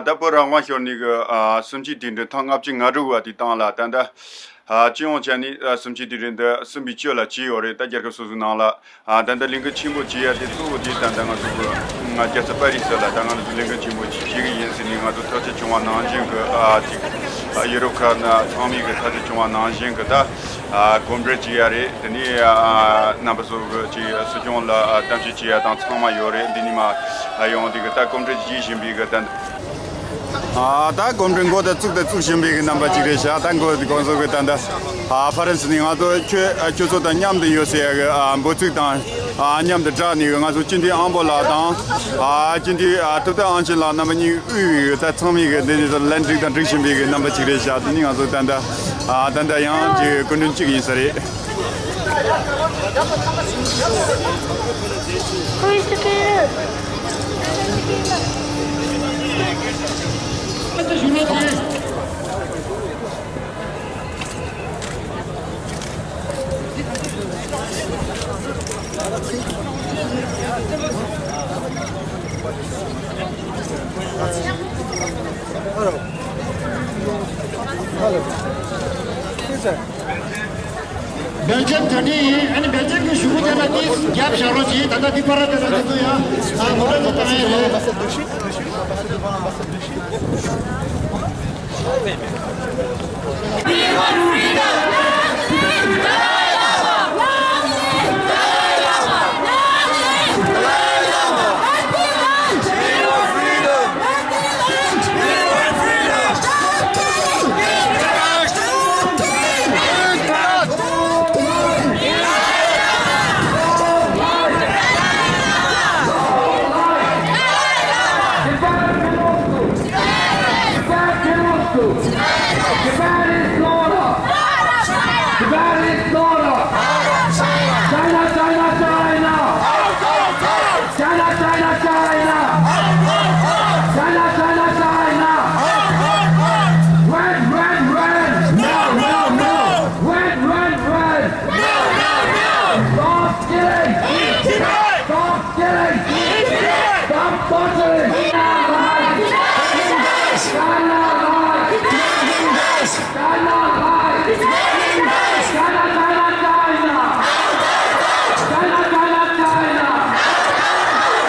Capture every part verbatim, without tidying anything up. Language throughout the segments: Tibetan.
ད་བོད་རང་དབང་ཤོར་ནས་གི་ཨ་གསུམ་བཅུའི་དུས་དྲན་ཐེངས་ལྔ་བཅུ་ང་དྲུག་པ་དེ་བཏང་ལ། ད་ལྟ་ཨ་སྤྱི་ཡོངས་བྱས་ནས་ཨ་གསུམ་བཅུའི་དུས་དྲན་འདི་གསུམ་པའི་བཅུ་ལ་བྱས་ཡོད་རེད། ད་རྒྱལ་ཁབ་སོ་སོའི་ནང་ལ་ཨ་ད་ལྟ་ལས་འགུལ་ཆེན་པོ་བྱེད་ཡ་དེ་གཙོ་བོ་དེ་ད་ལྟ་ང་ཚོ་གི་ང་རྒྱལ་ས་པ་རི་སི་ལ་ད་ང་ཚོ་ལས་འགུལ་ཆེན་པོ་བྱེད་ཀྱི་ཡིན་ཟེར་ནས། ང་ཚོ་ཐག་གཅོད་བྱུང་བ་ནང་བཞིན་གི་ཨ་ཅིག་ཨ་ཡུ་རོབ་ཁག་ན་ཚང་མས་གི་ཐག་གཅོད་བྱུང་བ་ནང་བཞིན་གི་ད། ཨ་གོམ་བགྲོད་བྱེད་ཡ་རེད། དེ་ནས་ཨ་རྣམ་པ་ཚོ་གི་ཅིག་སྲིད་སྐྱོང་ལ་ཨ་གཏམ་བཤད་བྱེད་ཡ་དང་ཚང་མ་ཡོད་རེད། འདི་ནས་མར་ཨ་ཡོང་དེ་གི་ད་གོམ་བགྲོད་བྱེད་བཞིན་པའི་གི་ད། ཨ་ད་གོམ་བགྲོད་འགོ་ད་བཙུགས་ད་བཙུགས་བཞིན་པའི་གི་རྣམ་པ་ཅིག་རེད་ཤག་ད་འགོ་དེ་ཁོང་ཚོ་གི་ད་ད་ཨ་ཧྥ་རན་སི་ནས་ང་ཚོ་ཁྱོད་ཨ་ཁྱོད་ཚོ་དང་མཉམ་དུ་ཡོད་ཟེར་ཡ་གི་ཨ་འབོད་ཚིག་དང་ཨ་མཉམ་དུ་སྦྲགས་ནས་གི་ང་ཚོ་སྤྱི་འཐུས་ཨང་པོ་ལགས་དང་ཨ་སྤྱི་འཐུས་ཨ་ཐུབ་བསྟན་དབང་ཆེན་ལགས་རྣམ་པ་གཉིས་དབུས་པའི་གི་ད་ཚང་མས་གི་འདི་ནས་ལན་འགྲིག་དང་འགྲིག་བཞིན་པའི་གི་རྣམ་པ་ཅིག་རེད་ཤག་དེ་ནས་ང་ཚོ་ད་ད། ཨ་ད་ལྟ་ཡང་ཅིག་སྐུ་མགྲོན་གཅིག་ཡིན་ས་རེད། སྦེལ་ཇམ་གྲ་སྒྲིག་ཡིན། ཨ་ནི་སྦེལ་ཇམ་གྱི་གཞུག་གུ་དེ་ལ་ཏིས་རྒྱབ་བཞག་རོགས་གྱིས། ད་ལྟ་ཏི་པ་ར་དེ་ལ་དེ་ཚོ་ཡང་ཨ་ངོ་སྤྲོད་ཚོ་བཏང་ཡས་རེད། Japan is not a Japan is not a China, China, China! China, China, China! China, China, China! Red, red, red! No, no, no! Red, red, red! No, no, no! Stop killing! Stop killing! Stop torturing! China! China! China! China! China! China! China! China!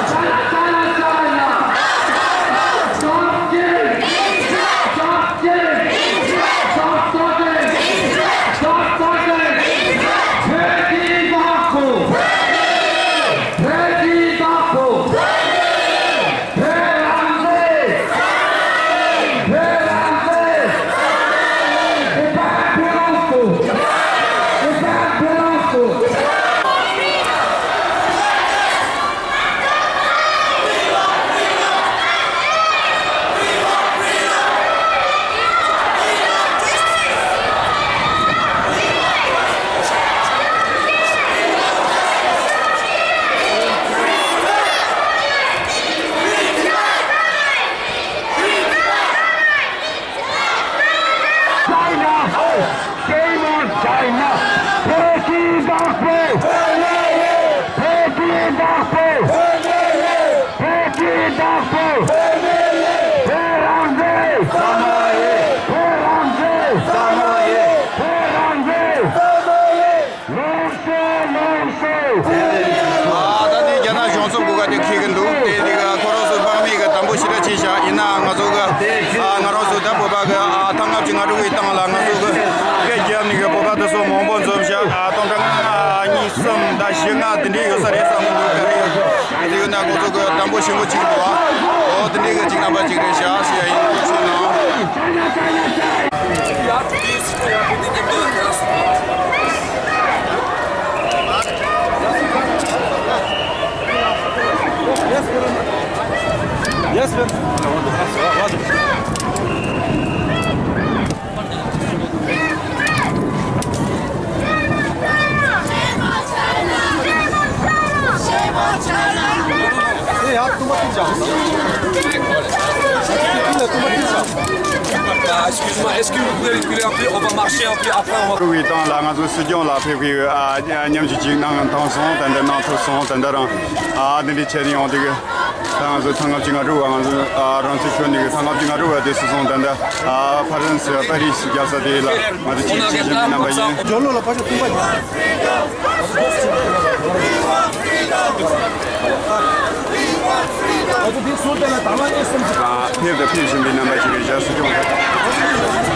China! China! China! Stop killing! Stop killing! Stop torturing! Stop torturing! Turkey Baku! Turkey Baku! China! Shame on China! Turkey Baku! Turkey Baku! Turkey Baku! Turkey Baku! ལོངས་སྤྱོད། ལོངས་སྤྱོད། ཨ་ད་ནི་རྒྱ་ནག་གཞུང་ཚབ་སྒོ་ཁ་དེ་འཁེལ་གི་འདུག་དེ་དེ་ག་ཁོ་རང་ཚོ་དམག་མི་གི་དམ་པོ་ཞེ་དྲག་བྱས་བཞག་ཡིན་ནའང་ང་ཚོ་གི་ཨ་ང་རང་ཚོ་ད་བོད་པ་གི་ཨ་ཐང་ལྔ་བཅུ་ང་དྲུག་གི་སྟེང་ལ་ང་ཚོ་གི་སྐད་རྒྱབ་ནས་གི་བོད་པ་དེ་ཚོ་མང་པོ་འཛོམས་བཞག་ཨ་སྟོང་ཕྲག་ལྔ་གཉིས་གསུམ་ད་བཞི་ལྔ་དེ་འདྲས་ཡོད་ས་རེད་བསམ་གི་འདུག་ག་རེ་ཡོད་ན་ཁོ་ཚོ་གི་དམ་པོ་ཞེ་པོ་ཅིག་འདུག་ཨ་འོ་དེ་འདྲས་གི་ཅིག་རྣམ་པ་ཅིག་རེད་ཤག་ཟེར་ཡ་ཡིན། ཐུགས་རྗེ་གནང་། Excuse-moi, est-ce que vous pouvez reculer un peu ? On va marcher un peu, après on va. 各位当然，俺是十九了，陪陪啊，俺们去经常当松，等等当初松，等等让啊，那里前面我这个。ང་ཚོ་ཐེངས་ལྔ་བཅུ་ང་དྲུག་པ། ང་ཚོ་ཨ་རང་ཚོའི་ཆོས་ནི་ཐེངས་ལྔ་བཅུ་ང་དྲུག་པ་དེ་སུད་སོང་། ད་ལྟ་ཨ་ཕ་རན་སི་པ་རི་སི་རྒྱལ་ས་དེ་ལ་ང་ཚོ་ཆིབས་ཞུ་བྱེད་མཁན་རྣམ་པ་ཡིན། ཇོ་ལོ་ལ་ཕ་ཆོས་ཐུང་པ་ཡིན། ང་ཚོ་འདི་ཚོ་དེ་ལ་དང་བླངས་ཨེ་སེམས་ཀྱི། ཨ་ཕེབས་དང་ཕེབས་བཞིན་པའི་རྣམ་པ་ཅིག་རེད། ཞག་སུ་སྐྱོང་།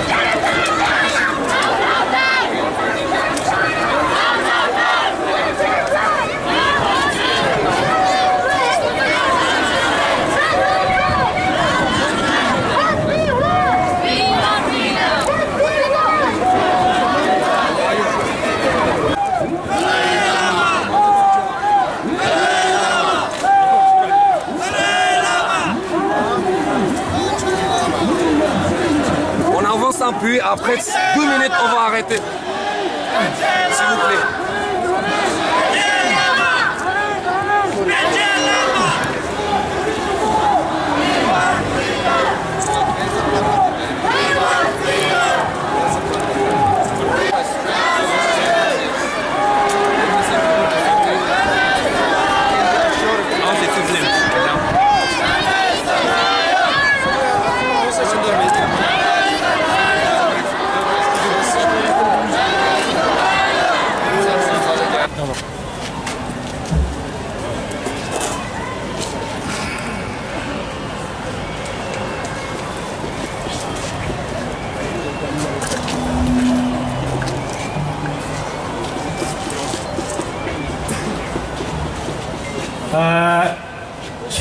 On avance un peu, après deux minutes, on va arrêter. S'il vous plaît.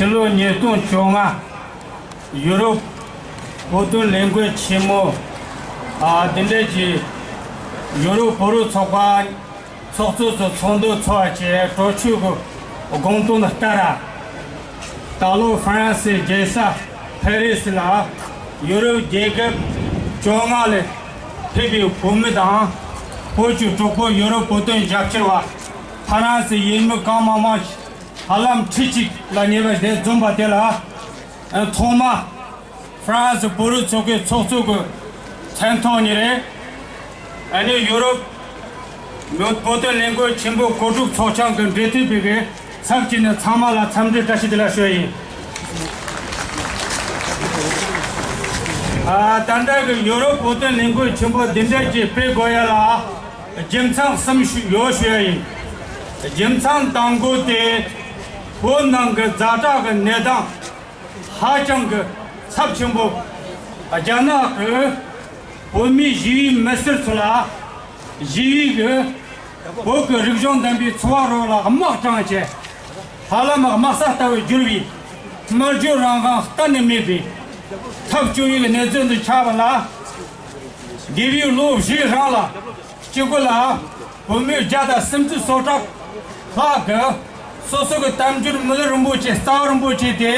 ཕྱི་ལོ་ཉིས་སྟོང་བཅོ་ལྔ། ཡུ་རོབ་བོད་དོན་ལས་འགུལ་ཆེན་མོ། ཨ་འདི་འདྲ་གྱི་ཡུ་རོབ་བོད་རིགས་ཚོགས་པ་ཚོགས་གཙོ་ཚོ་ཚོགས་འདུ་ཚོགས་པ་བཅས་གྲོས་ཆོད་ཀྱི་དགོངས་དོན་ལྟར། ད་ལོ་ཧྥ་རན་སིའི་རྒྱལ་ས་ཕ་རི་སི་ལ་ཡུ་རོབ་རྒྱལ་ཁབ་བཅོ་ལྔ་ལས་ཕེབས་པའི་བོད་མི་དང་། བོད་ཀྱི་གྲོགས་པོ་ཡུ་རོབ་བོད་དོན་རྒྱབ་སྐྱོར་བ། ཕ་རན་སི་ཡུལ་མི་གང་མང་མང་ཧ་ལམ་ཁྲི་གཅིག་ལ་ཉེ་བ་དེ་འཛོམས་པ་དེ་ལ། ཐོག་མ་ཧྥ་རན་སི་བོད་རིགས་ཚོགས་པའི་ཚོགས་གཙོ་གི་མཚན་ཐོག་ནས་རེད། ཨ་ནི་ཡུ་རོབ་བོད་དོན་ལས་འགུལ་ཆེན་པོ་གོ་སྒྲིག་ཚོགས་ཆུང་གི་འབྲེལ་མཐུད་པའི་ཚབ་བྱས་ནས་ཚང་མ་ལ་འཚམས་འདྲི་བཀྲ་ཤིས་བདེ་ལེགས་ཞུ་ཡ་ཡིན། ཨ་ད་ལྟ་གི་ཡུ་རོབ་བོད་དོན་ལས་འགུལ་ཆེན་པོ་འདི་འདྲ་ཅིག་སྤེལ་དགོས་ཡ་ལ་རྒྱུ་མཚན་གསུམ་ཞིག་ཡོད་ཞུ་ཡ་ཡིན། རྒྱུ་མཚན་དང་པོ་དེ་བོད་ནང་གི་ཛ་དྲག་གི་གནས་སྟངས་ཧ་ཅང་གི་ཚབས་ཆེན་པོ། རྒྱ་ནག་གི་བོད་མིའི་ཞི་བའི་མི་སེར་ཚོ་ལ་ཞི་བའི་གི་བོད་ཀྱི་རིག་གཞུང་ལྡན་པའི་འཚོ་བ་རོལ་ལ་དམག་དྲངས་བྱས། ཧ་ལམ་དམག་ས་ལྟ་བུར་གྱུར་བའི་དམར་ཤོག་རང་དབང་གཏན་ནས་མེད་པའི་ཐབས་སྐྱོ་བའི་གནས་ཚུལ་འདི་ཆགས་པ་ལ། འདས་པའི་ལོ་བཞིའི་རིང་ལ་སྤྱི་སྒོ་ལ་བོད་མི་བརྒྱ་དང་སུམ་ཅུ་སོ་གྲངས་ལྷག་གིས་སོ་སོ་གི་དལ་འབྱོར་མི་ལུས་རིན་པོ་ཆེ་རྩ་བ་རིན་པོ་ཆེ་དེ་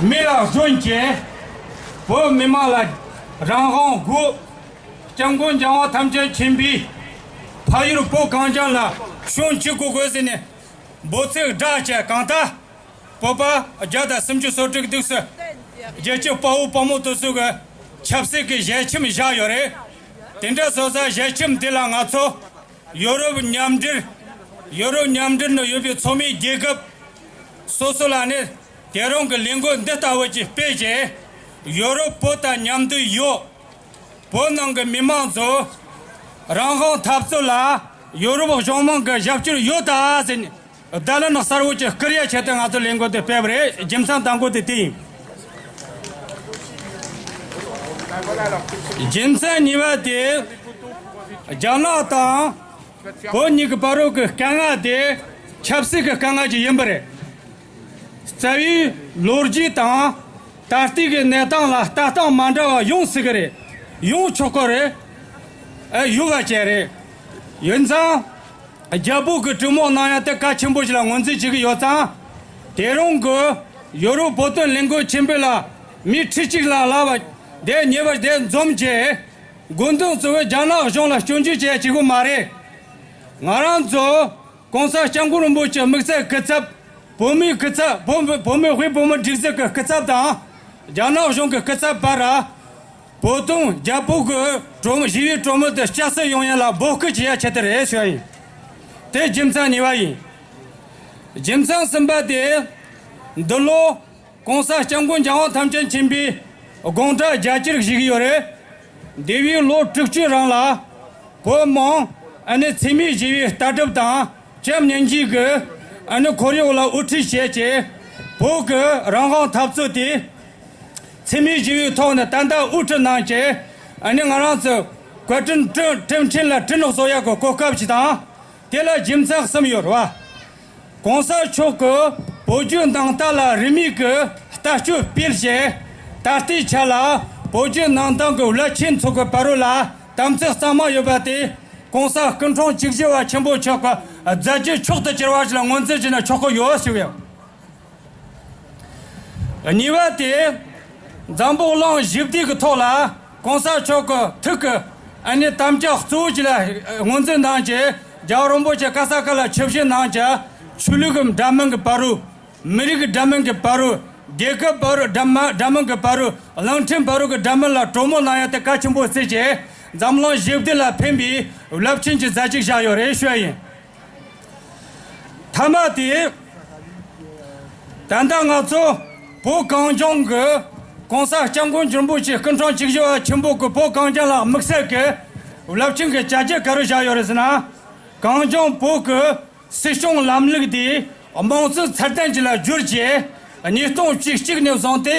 མེ་ལ་སྒྲོན་བྱས། བོད་མི་མང་ལ་རང་དབང་དགོས། སྐྱབས་མགོན་རྒྱལ་བ་ཐམས་ཅད་མཁྱེན་པའི་ཕ་ཡུལ་བོད་གངས་ཅན་ལ་གཞོན་གཅིག་དགོས་དགོས་ཟེར་ནས་འབོད་ཚིག་བསྒྲགས་བྱས། གང་ལྟར་བོད་པ་བརྒྱ་དང་སུམ་ཅུ་སོ་དྲུག་འདུག་སེ་རྒྱལ་གཅེས་དཔའ་བོ་དཔའ་མོ་དེ་ཚོ་གི་ཆབ་སྲིད་ཀྱི་ཞལ་ཆེམས་བཞག་ཡོད་རེད། དེ་འདྲ་བཟོ་ས་ཞལ་ཆེམས་དེ་ལ་ང་ཚོ་ཡོ་རོབ་མཉམ་འབྲེལ། ཡོ་རོབ་མཉམ་འབྲེལ་ནང་ཡོད་པའི་ཚོགས་མི་རྒྱལ་ཁབ་སོ་སོ་ལ་ནི་དེ་རིང་གི་ལས་འགུལ་འདི་ལྟ་བུ་ཅིག་སྤེལ་རྗེས། ཡོ་རོབ་བོད་དང་མཉམ་དུ་ཡོད། བོད་ནང་གི་མི་མང་ཚོ་རང་དབང་འཐབ་རྩོད་ལ་ཡོ་རོབ་གཞུང་མང་གི་རྒྱབ་སྐྱོར་ཡོད་ད་ཟེར་ནས་བརྡ་ལན་གསལ་བོ་ཅིག་སྐུར་ཡ་ཆེད་དུ་ང་ཚོ་ལས་འགུལ་འདི་སྤེལ་བ་རེད། རྒྱུ་མཚན་དང་པོ་དེ་དེ་ཡིན། རྒྱུ་མཚན་གཉིས་པ་དེ་རྒྱ་ནག་དང་བོད་གཉིས་ཀྱི་བར་རོགས་ཀྱི་དཀའ་ངལ་དེ་ཆབ་སྲིད་ཀྱི་དཀའ་ངལ་ཅིག་ཡིན་པ་རེད། རྩ་བའི་ལོ་རྒྱུས་དང་ད་ལྟའི་གི་གནས་སྟངས་ལ་ལྟ་སྟངས་མ་འདྲ་བ་ཡོང་སྲིད་གི་རེད། ཡོང་ཆོག་གི་རེད། ཨེ་ཡོད་པ་བཅས་རེད། ཡིན་ཙང་རྒྱལ་པོ་གི་གྲོས་མོལ་གནང་ཡ་དེ་གལ་ཆེན་པོ་ཞིག་ལ་ངོས་འཛིན་བྱེད་ཀྱི་ཡོད་ཙང་། དེ་རིང་གི་ཡོ་རོབ་བོད་དོན་ལས་འགུལ་ཆེན་པོ་ལ་མི་ཁྲི་གཅིག་ལ་ལྷག་པ་དེ་ཉེ་བར་དེ་འཛོམས་བྱས། དགོས་འདུན་གཙོ་བོ་རྒྱ་ནག་གཞུང་ལ་སྐྱོན་བརྗོད་བྱེད་ཡ་གཅིག་པུ་མ་རེད། ང་རང་ཚོ་༸གོང་ས་༸སྐྱབས་མགོན་རིན་པོ་ཆེ་དམིགས་བསལ་སྐུ་ཚབ། བོད་མིའི་སྐུ་ཚབ། བོད་མི་བོད་མི་དབུས་བོད་མི་སྒྲིག་འཛུགས་ཀྱི་སྐུ་ཚབ་དང་རྒྱ་ནག་གཞུང་གི་སྐུ་ཚབ་བར་ལ། བོད་དོན་རྒྱལ་པོ་གི་གྲོས་མོལ་ཞི་བའི་གྲོས་མོལ་དེ་སྐྱ་སེར་ཡོང་ཡ་ལ་འབོད་སྐུལ་བྱེད་ཡ་ཆེད་དུ་རེད་ཞུ་བ་ཡིན། དེ་རྒྱུ་མཚན་གཉིས་པ་ཡིན། རྒྱུ་མཚན་གསུམ་པ་དེ། འདི་ལོ་༸གོང་ས་༸སྐྱབས་མགོན་རྒྱལ་བ་ཐམས་ཅད་མཁྱེན་པའི་དགུང་གྲངས་བརྒྱད་ཅུ་བཞེས་ཀྱི་ཡོད་རེད། འདས་པའི་ལོ་དྲུག་ཅུའི་རིང་ལ་བོད་མི་ཨ་ནི་འཚེ་མེད་ཞི་བའི་ལྟ་གྲུབ་དང་བྱམས་སྙིང་རྗེ་གི་ཨ་ནི་ཁོར་ཡུག་ལ་དབུ་ཁྲིད་བྱས་ཏེ། བོད་ཀྱི་རང་དབང་འཐབ་རྩོད་དེ་འཚེ་མེད་ཞི་བའི་ཐོག་ནས་ཏན་ཏན་དབུ་ཁྲིད་གནང་བྱས། ཨ་ནི་ང་རང་ཚོ་བཀའ་དྲིན་དྲིན་དྲིན་ཕྲིན་ལ་དྲིན་གཟོ་ཡག་གི་གོ་སྐབས་ཤིག་དང་། དེ་ལ་རྒྱུ་མཚན་གསུམ་ཡོད་རེད་བ། གོང་ས་མཆོག་གིས་བོད་བརྒྱུད་ནང་བསྟན་ལ་རིས་མེད་ཀྱི་ལྟ་སྤྱོད་སྤེལ་བྱས། ད་ལྟའི་ཆ་ལ་བོད་བརྒྱུད་ནང་བསྟན་གྱི་བླ་ཆེན་ཚོ་གི་བར་ལ་དམ་ཚིག་གཙང་མ་ཡོད་པ་དེ་༸གོང་ས་སྐུ་ཕྲེང་བཅུ་བཞི་པ་ཆེན་པོ་མཆོག་གི་མཛད་རྗེས་མཆོག་ཏུ་གྱུར་པ་ཞིག་ལ་ངོས་འཛིན་བྱས་ན་ཆོག་གི་ཡོད་ཞུ་གི་ཡོད། གཉིས་པ་དེ། འཛམ་བུ་གླིང་ཞི་བདེ་གི་ཐོག་ལ་༸གོང་ས་མཆོག་གི་ཐུགས་ཀྱི་ཨ་ནི་དམ་བཅའ་གཙོ་བོ་ཅིག་ལ་ངོས་འཛིན་གནང་བྱས། རྒྱལ་བ་རིན་པོ་ཆེ་ག་ས་ག་ལ་ཆིབས་བསྒྱུར་གནང་བྱས། ཆོས་ལུགས་ཀྱི་འདྲ་མིན་གྱི་བར་རུ། མི་རིགས་ཀྱི་འདྲ་མིན་གྱི་བར་རུ། རྒྱལ་ཁབ་བར་རུ་འདྲ་མ་འདྲ་མིན་གྱི་བར་རུ། གླིང་ཕྲན་བར་རུ་གི་འདྲ་མིན་ལ་གྲོས་མོལ་གནང་ཡ་དེ་གལ་ཆེན་པོ་བརྩིས་བྱས། འཛམ་གླིང་ཞི་བདེ་ལ་ཕན་པའི་རླབས་ཆེན་གྱི་མཛད་རྗེས་བཞག་ཡོད་རེད་ཞུ་ཡ་ཡིན། མཐའ་མ་དེ། ད་ལྟ་ང་ཚོ་བོད་གངས་ལྗོངས་ཀྱི་༸གོང་ས་༸སྐྱབས་མགོན་རིན་པོ་ཆེ་སྐུ་ཕྲེང་བཅུ་བཞི་པ་ཆེན་པོ་གིས་བོད་གངས་ལྗོངས་ལ་དམིགས་བསལ་གྱི་རླབས་ཆེན་གྱི་བྱས་རྗེས་ག་རེ་བཞག་ཡོད་རེད་ཟེར་ན། གངས་ལྗོངས་བོད་ཀྱི་སྲིད་སྐྱོང་ལམ་ལུགས་དེ་དམངས་གཙོའི་ཚད་ལྡན་ཅིག་ལ་བསྒྱུར་བྱས། ཉིས་སྟོང་བཅུ་གཅིག་ནས་བཟུང་སྟེ་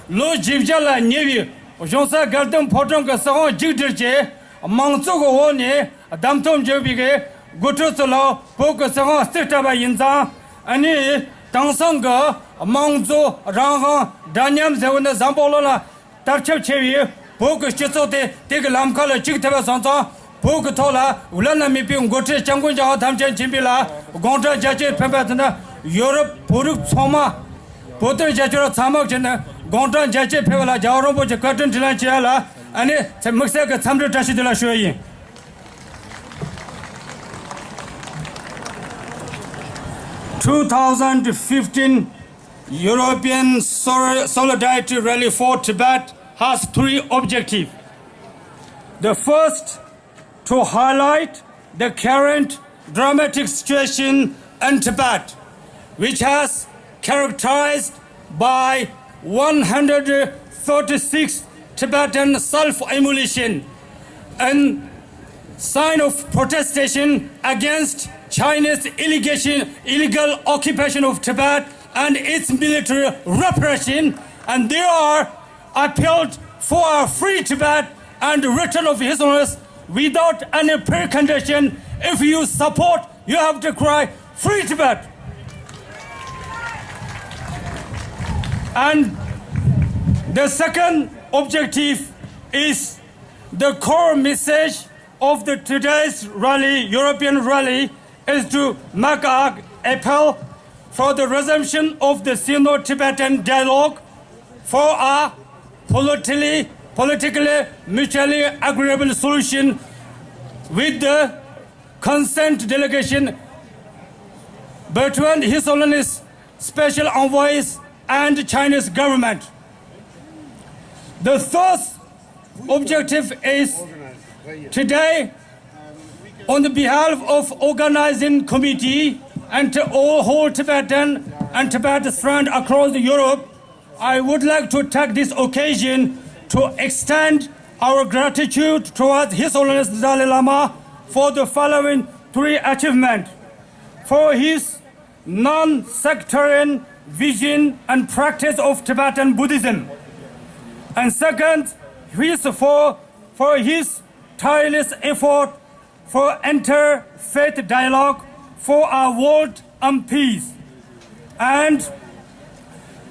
ལོ་བརྒྱད་ཅུ་ལ་ཉེ་བའི་གཞུང་ས་དགའ་ལྡན་ཕོ་བྲང་གི་སྲིད་དབང་མཇུག་བསྒྲིལ་བྱས། དམངས་གཙོ་གི་འོག་ནས་བདམས་ཐོན་བྱུང་བའི་གི་འགོ་ཁྲིད་ཚོ་ལ་བོད་ཀྱི་སྲིད་དབང་རྩིས་སྤྲད་པ་ཡིན་ཙང་། ཨ་ནི་དེང་སང་གི་དམངས་གཙོ་རང་དབང་འདྲ་མཉམ་ཟེར་བ་ནི་འཛམ་བུ་གླིང་ལ་དར་ཁྱབ་ཆེ་བའི་བོད་ཀྱི་སྤྱི་ཚོགས་དེ་དེ་གི་ལམ་ཁ་ལ་གཅིག་ཐུབ་པ་སོང་ཙང་། བོད་ཀྱི་ཐོག་ལ་བླ་ན་མེད་པའི་འགོ་ཁྲིད་༸སྐྱབས་མགོན་རྒྱལ་བ་ཐམས་ཅད་མཁྱེན་པ་ལ་དགུང་གྲངས་བརྒྱད་ཅུ་ཕེབས་པ་དེ་ནི་ཡོ་རོབ་བོད་རིགས་ཚང་མ། བོད་དོན་རྒྱབ་སྐྱོར་ཚང་མ་བྱས་ནས་དགུང་གྲངས་བརྒྱད་ཅུ་ཕེབས་པ་ལ་རྒྱལ་བ་རིན་པོ་ཆེ་བཀའ་དྲིན་དྲིན་ལན་ཆེ་ཡ་ལ་ཨ་ནི་དམིགས་བསལ་གྱི་འཚམས་འདྲི་བཀྲ་ཤིས་བདེ་ལེགས་ཞུ་ཡ་ཡིན། Two thousand fifteen European Sol- Solidarity Rally for Tibet has three objectives. The first, to highlight the current dramatic situation in Tibet, which has characterized by one hundred thirty-six Tibetan self-immolation, in sign of protestation against China's illegal, illegal occupation of Tibet and its military repression, and they are appealed for a free Tibet and return of His Holiness without any precondition. If you support, you have to cry, "Free Tibet!" And the second objective is the core message of the today's rally, European rally, is to make a appeal for the resumption of the Sino-Tibetan dialogue for a politically, politically mutually agreeable solution with the consent delegation between His Holiness Special Envoys and Chinese government. The third objective is today, on the behalf of organizing committee and to all whole Tibetan and Tibet friend across Europe, I would like to take this occasion to extend our gratitude towards His Holiness the Dalai Lama for the following three achievements: for his non-sectarian vision and practice of Tibetan Buddhism. And second, his for, for his tireless effort for interfaith dialogue for a world and peace. And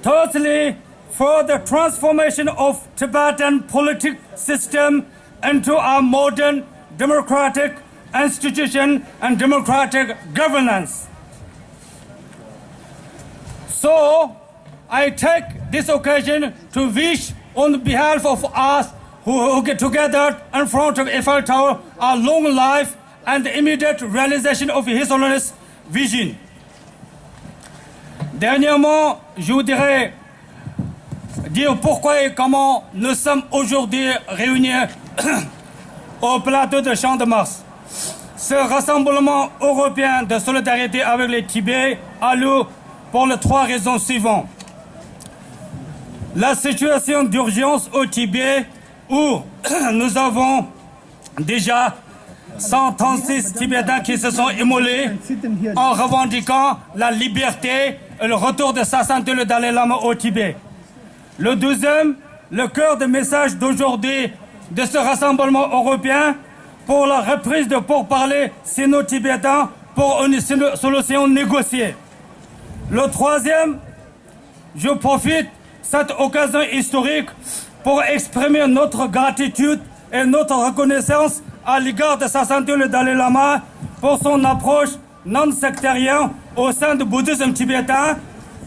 thirdly, for the transformation of Tibetan politic system into a modern democratic institution and democratic governance. So, I take this occasion to wish on behalf of us who, who get together in front of Eiffel Tower a long life and the immediate realization of His Holiness vision. Dernièrement, je voudrais dire pourquoi et comment nous sommes aujourd'hui réunis au plateau de Champ de Mars. Ce rassemblement européen de solidarité avec le Tibet a lieu pour les trois raisons suivantes. La situation d'urgence au Tibet, où nous avons déjà cent trente-six Tibétains qui se sont immolés en revendiquant la liberté et le retour de sa sainteté le Dalai Lama au Tibet. Le deuxième, le cœur de message d'aujourd'hui de ce rassemblement européen pour la reprise de pourparlers sino-tibétains pour une sino- solution négociée. Le troisième, je profite cette occasion historique pour exprimer notre gratitude et notre reconnaissance à l'égard de sa sainteté le Dalai Lama pour son approche non sectarienne au sein du bouddhisme tibétain,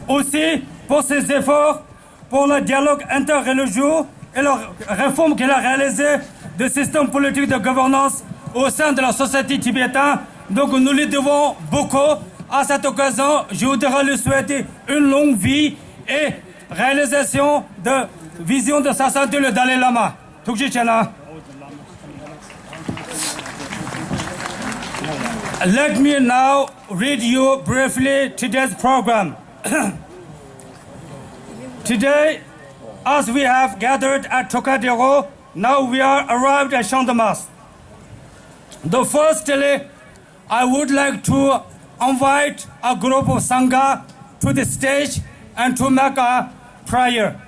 aussi pour ses efforts pour le dialogue interreligieux et la réforme qu'il a réalisée du système politique de gouvernance au sein de la société tibétaine. Donc nous lui devons beaucoup. À cette occasion, je voudrais lui souhaiter une longue vie et réalisation de vision de sa sainteté le Dalai Lama. ཐུགས་རྗེ་ཆེ་གནང་། Let me now read you briefly today's program. Today, as we have gathered at Trocadéro, now we are arrived at Champ de Mars. The firstly, I would like to invite a group of Sangha to the stage and to make a prayer.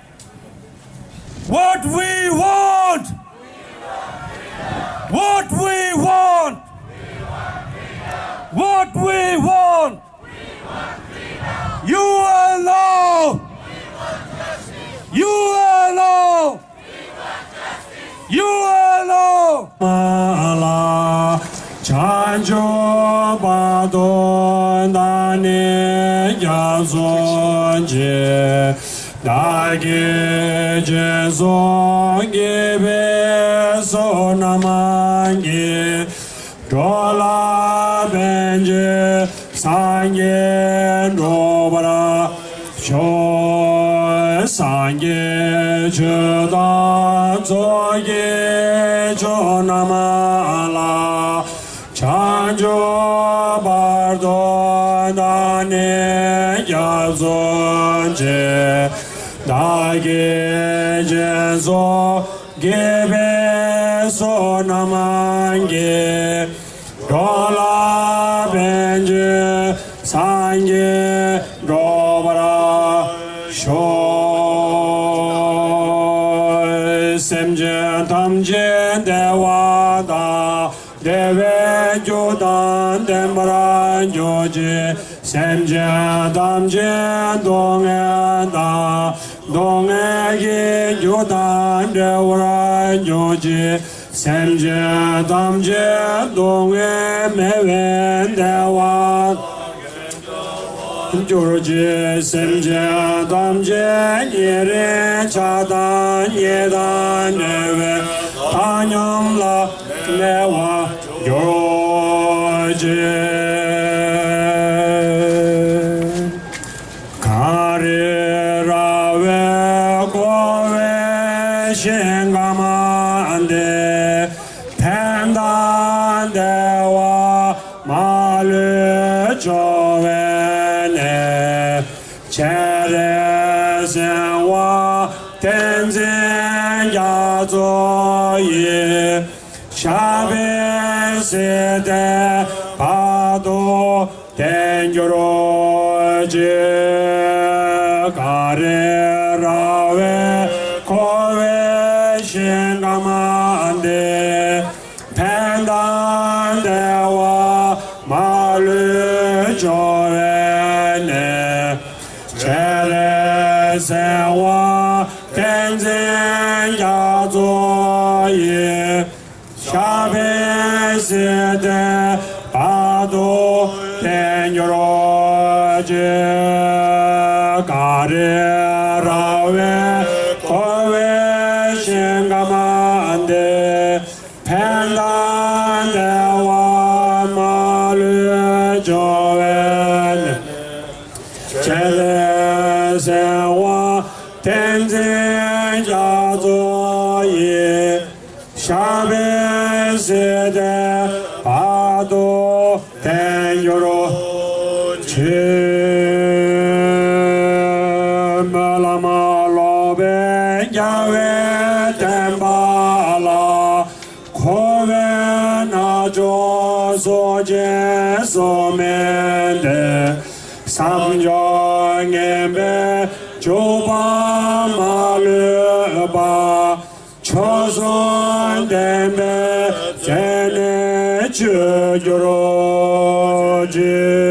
What we want! What we want! What we want! U N O! U N O! U N O! མ་ལ། བྱང་ཆུབ་བར་དུ་བདག་ནི་སྐྱབས་སུ་མཆི། བདག་གིས་སྦྱིན་སོགས་བགྱིས་པའི་བསོད་ནམས་ཀྱིས། འགྲོ་ལ་ཕན་ཕྱིར་སངས་རྒྱས་འགྲུབ་པར་ཤོག། སངས་རྒྱས་ཆོས་དང་ཚོགས་ཀྱི་མཆོག་རྣམས་ལ། བྱང་ཆུབ་བར་དུ་བདག་ནི་སྐྱབས་སུ་མཆི། བདག་གིས་སྦྱིན་སོགས་བགྱིས་པའི་བསོད་ནམས་ཀྱིས། འགྲོ་ལ་ཕན་ཕྱིར་སངས་རྒྱས་འགྲུབ་པར་ཤོག། སེམས་ཅན་ཐམས་ཅད་བདེ་བ་དང་བདེ་བའི་རྒྱུ་དང་ལྡན་པར་གྱུར་ཅིག། སེམས་ཅན་ཐམས་ཅད་སྡུག་བསྔལ་དང་སྡུག་བསྔལ་གྱི་རྒྱུ་དང་བྲལ་བར་གྱུར་ཅིག། སེམས་ཅན་ཐམས་ཅད་སྡུག་བསྔལ་མེད་པའི་བདེ་བ་གྱུར་ཅིག། སེམས་ཅན་ཐམས་ཅད་ཉེ་རིང་ཆགས་སྡང་གཉིས་དང་བྲལ་བའི་བཏང་སྙོམས་ལ་གནས་པར་གྱུར་ཅིག། གངས་རི་ར་བས་བསྐོར་བའི་ཞིང་ཁམས་འདི། ཕན་དང་བདེ་བ་མ་ལུས་འབྱུང་བའི་གནས། སྤྱན་རས་གཟིགས་དབང་བསྟན་འཛིན་རྒྱ་མཚོ་ཡི། ཞབས་པད་སྲིད་མཐའི་བར་དུ་བརྟན་གྱུར་ཅིག། གངས་རི་ར་བས་བསྐོར་བའི་ཞིང་ཁམས་འདི། ཕན་དང་བདེ་བ་མ་ལུས་འབྱུང་བའི་གནས། སྤྱན་རས་གཟིགས་དབང་བསྟན་འཛིན་རྒྱ་མཚོ་ཡི། ཞབས་པད་སྲིད་མཐའི་བར་དུ་བརྟན་གྱུར་ཅིག། གངས་རི་ར་བས་བསྐོར་བའི་ཞིང་ཁམས་འདི། ཕན་དང་བདེ་བ་མ་ལུས་འབྱུང་བའི་གནས། སྤྱན་རས་གཟིགས་དབང་བསྟན་འཛིན་རྒྱ་མཚོ་ཡི། ཞབས་པད་སྲིད་མཐའི་བར་དུ་བརྟན་གྱུར་ཅིག། པའི་རྒྱལ་བའི་བསྟན་པ་ལ། འཁོར་བའི་རྣལ་འབྱོར་སོགས་རྗེས་སུ་སྨིན་ཏེ། བསམ་སྦྱོར་ངན་པའི་འཇུག་པ་མ་ལུས་པ། མཆོག་གསུམ་ལྡན་པའི་མཛད་ནས་སྤྱོད་གྱུར་ཅིག།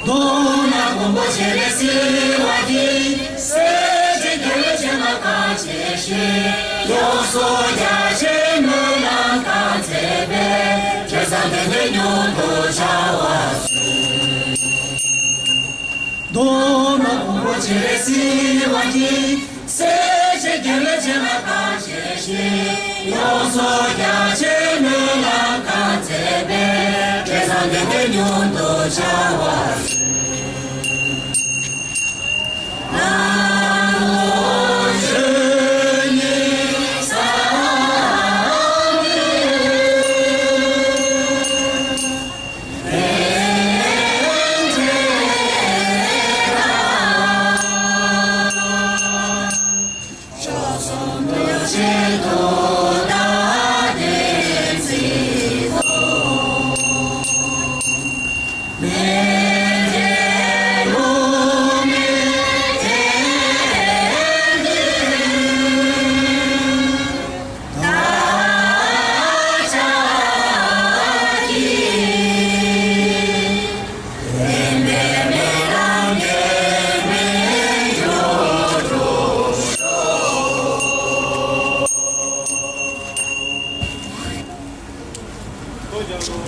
མདོར་ན་མགོན་པོ་སྤྱན་རས་གཟིགས་དབང་གིས་སྲས་བཅས་དགེ་བའི་བྱིན་རླབས་གང་ཆེ་ཞིང་། ཡོངས་སུ་རྒྱ་ཆེའི་སྨོན་ལམ་གང་མཛད་པའི། དྲན་བསམ་དེ་ནི་མྱུར་དུ་འཆར་བར་ཤོག་མདོར་ན་མགོན་པོ་སྤྱན་རས་གཟིགས་དབང་གིས་སྲས་བཅས་དགེ་བའི་བྱིན་རླབས་གང་ཆེ་ཞིང་། ཡོངས་སུ་རྒྱ་ཆེའི་སྨོན་ལམ་གང་མཛད་པའི། དྲན་བསམ་དེ་ནི་མྱུར་དུ་འཆར་བར་ཤོག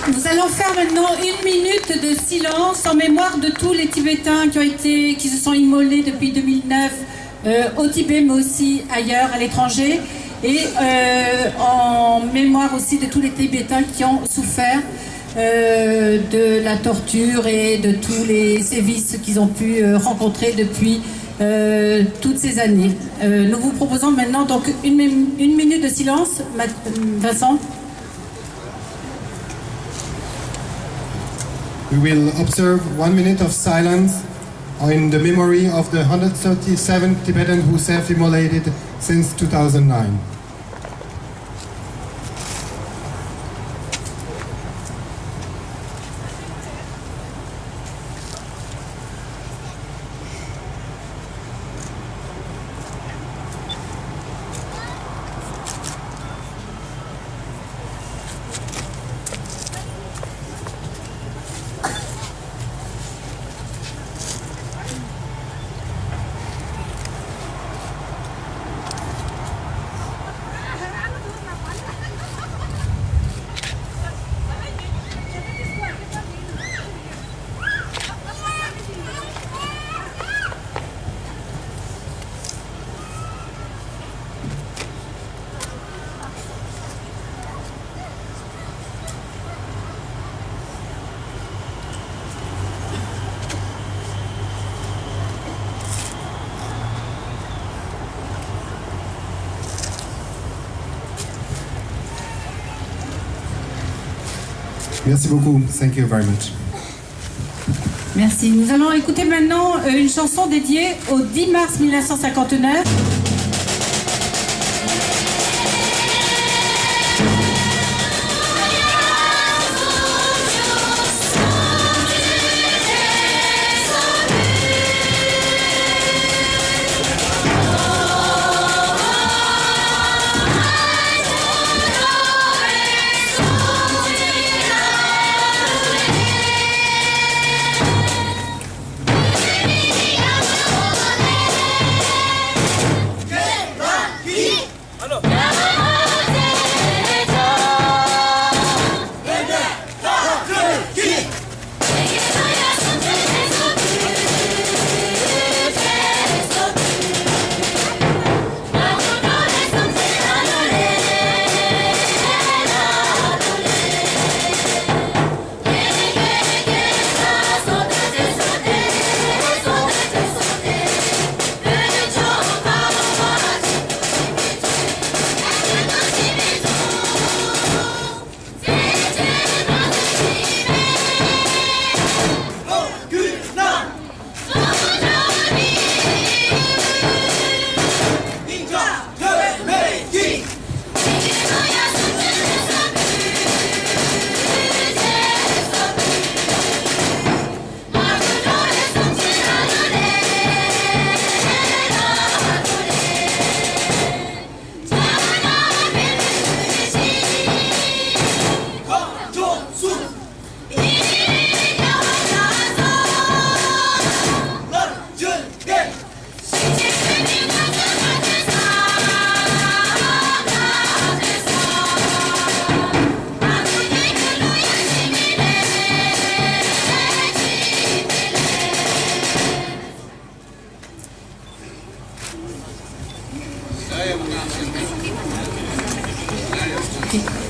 Nous allons faire maintenant une minute de silence en mémoire de tous les Tibétains qui ont été, qui se sont immolés depuis deux mille neuf, euh, au Tibet, mais aussi ailleurs, à l'étranger, et, euh, en mémoire aussi de tous les Tibétains qui ont souffert, euh, de la torture et de tous les sévices qu'ils ont pu, euh, rencontrer depuis, euh, toutes ces années. Euh, nous vous proposons maintenant donc une, mi- une minute de silence, Ma- Vincent. We will observe one minute of silence in the memory of the hundred thirty-seven Tibetans who self-immolated since two thousand nine. Merci beaucoup. Thank you very much. Merci. Nous allons écouter maintenant euh, une chanson dédiée au dix mars mille neuf cent cinquante-neuf.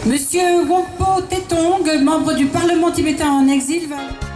Monsieur Wokpo Tetong, membre du Parlement tibétain en exil, va...